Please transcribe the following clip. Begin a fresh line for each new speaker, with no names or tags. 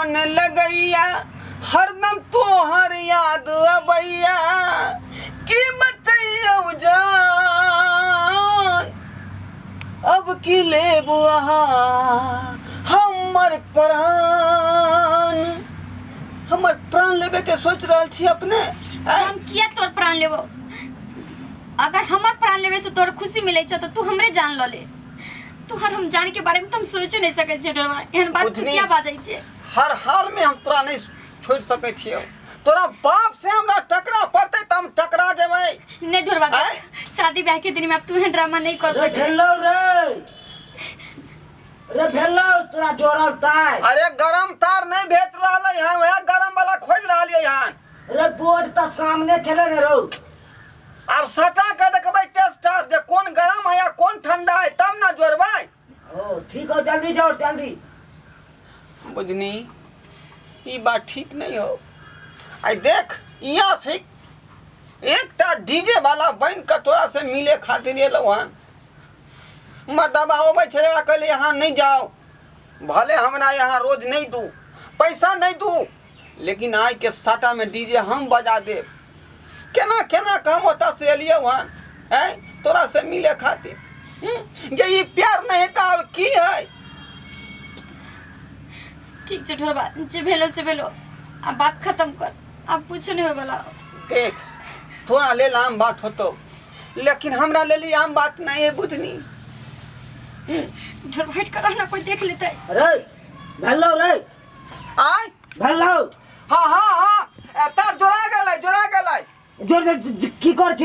मन लगैया, हरदम तोहर याद अबैया। की बतैयौ जान, अब की लेब अहाँ हमर प्राण। हमर प्राण लेबे के सोच रहल छी अपने? आँय?
हम किया तोर प्राण लेबो? अगर हमर प्राण लेबे से तोर खुशी मिलै छ तऽ तू हमरे जान लऽ ले। तोहर हम जान के बारे में तो हम सोचो नहीं सकै छियै डरवा। एहन बात तू
बुझनी।
किया बाजै छै?
हर हाल में हम तोरा नहीं छोड़ सकै छियौ। तोरा बाप से हमरा टकरा पड़तै तऽ हम टकरा जेबै।
नहीं ढोरवा,
आँय?
शादी ब्याह के दिन में अब तू एहन ड्रामा नहीं कर
रे
सकै।
भेलौ रे, रे भेलौ तोरा जोड़ल तार?
अरे गरम तार नहीं भेट रहलै हन, वएह गरम वाला खोजि रहलियै हन।
रे बोर्ड तऽ सामने छलै ने रौ।
आब सटा के देखबै टेस्टर जे कोन गरम है या कोन ठंडा है, तब ना जोड़बै।
ओ ठीक हो, जल्दी जोड़ जल्दी।
बुझनी, ई बात ठीक नहीं हो। आई देख, यहाँ से एकटा डीजे वाला बन के तोरा से मिले खातिर एलौ हन। मर्दबा अबै छै, एकरा कहलियै यहाँ नहीं जाओ, भले हमरा यहाँ रोज नहीं दू, पैसा नहीं दू, लेकिन आइ के साटा में डीजे हम बजा देब। केना केना के हम ओतऽ से एलियै हन आँय तोरा से मिले खातिर। जे ई प्यार नहीं है तऽ और की है?
ठीक छै ढोरबा, जे भेलो से भेलो, आब बात खत्म कर, आब कुछ नहीं होय वाला।
देख, तोरा लेल आम बात होतो, लेकिन हमरा लेल ई आम बात नहीं है बुधनी।
ढोरबा हट कर ना, कोई देख लेतै।
रे भेलौ रे?
आय?
भेलौ?
हाँ हाँ हाँ, ए, तार जोड़ा गेलै, जोड़ा गेलै।
जोड़ जोड़, की कर छी?